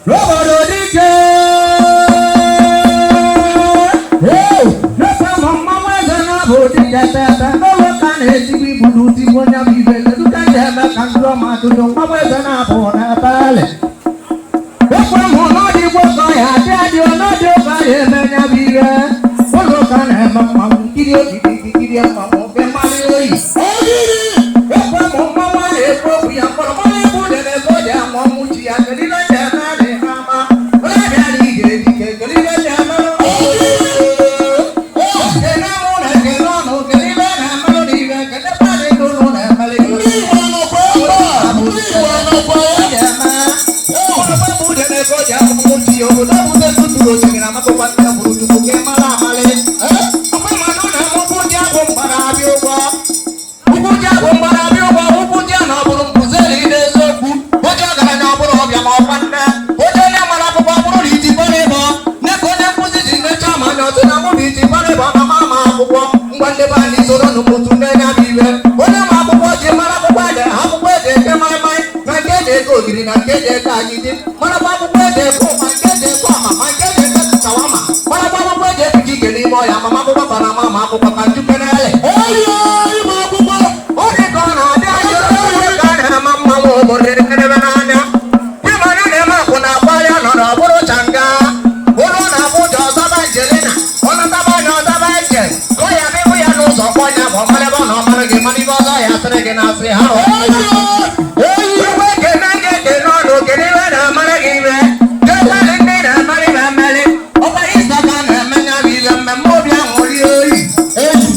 Obodo dike. Ee, n'ofe ma mmanwụ eze na-abụ dike tete n'ụlọ ka na-etigbu igbu n'utigbu onye bụ ibe kedu ka ndị eme ka ndị ọma ajụjụ mmanwụ eze na-abụ n'ebe ele. Ekwe m n'ọdị igbo ka ya adị adị ọnọdụ ụka ya eme nya bụ ihe. Ụlọ ụka na-eme mmanwụ nkiri ogidi kiri mmanwụ be mmanụ oyi. Ekwe m mmanwụ a na-ekwu okwu ya mkpọrọ mmanụ egwu dị n'ebe ọ dị ama ọnwụ chi ya kedu ihe ndị eme na ama. Onye bịara ije dike kedu ihe ndị eme. Ekene mụ na ekene ọnụ kedu ihe na-emelụ n'ihe kedu ebe a na-edo ụlọ na-emelụ. Ndị Igbo nọkwa ebe a, ndị Igbo nọkwa ya. Onye ma akwụkwọ ji mara akwụkwọ ede akwụkwọ ede eke maịmaị na nke eji eke ogiri na nke eji eke agidi marakwa akwụkwọ eji eke ụkpa nke eji eke ọma ma nke eji eke chawama marakwa akwụkwọ eji epicha ike n'ime ọhịa ma akwụkwọ bara ama ma akwụkwọ ka njuke n'ele. Eyi, ịma akwụkwọ. Oge ka ọ na-adị anya oge ka a na-ama mmanwụ obodo edebe n'anya ịmanya na-eme akwụna akwari nọ n'ọbụrụ changa ụlọ na-abụ ụjọ ọzọba njelina ọnataba anya ọzọba eche ka ọ ya mebụ ya n'ụzọ kpọ ya ma ọ marebe ọ na ọmara gị mana ibe ọzọ ya asịrị gị na-asị ha. Eyi, Igwe ekene gị ekene ọnụ kene ibe na-amara gị ibe jekwalị ndị na-amarị na mmelị ọkwa Ista ka na-eme nya bụ ibe mmemme obi aṅụrị oyi. Eyi.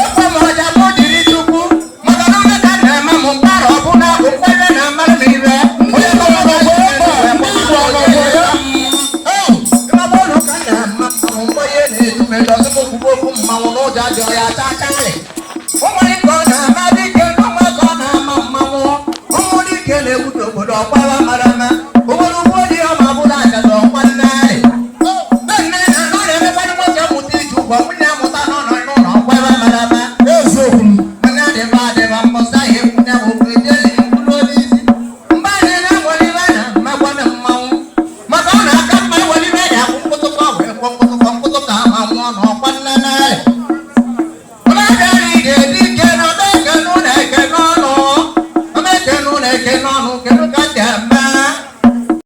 Ekwe m ọja mụ jiri Chukwu maka na onye ka na-eme m mkpara ọbụna bụ mkpere na-amarị m ibe onye Ndị Igbo nọkwa ebe a, ndị Igbo nọkwa ya. mmanwụ ka na-ama mmanwụ mgbe ihe na-edu mejọ ọzọ okwu mmanwụ n'ụjọ ajọ ya chacharị. O nwere ka ọ na-ama dike n'onwe ka ọ na-ama mmanwụ ụmụ dike na-ewute obodo ọgbara.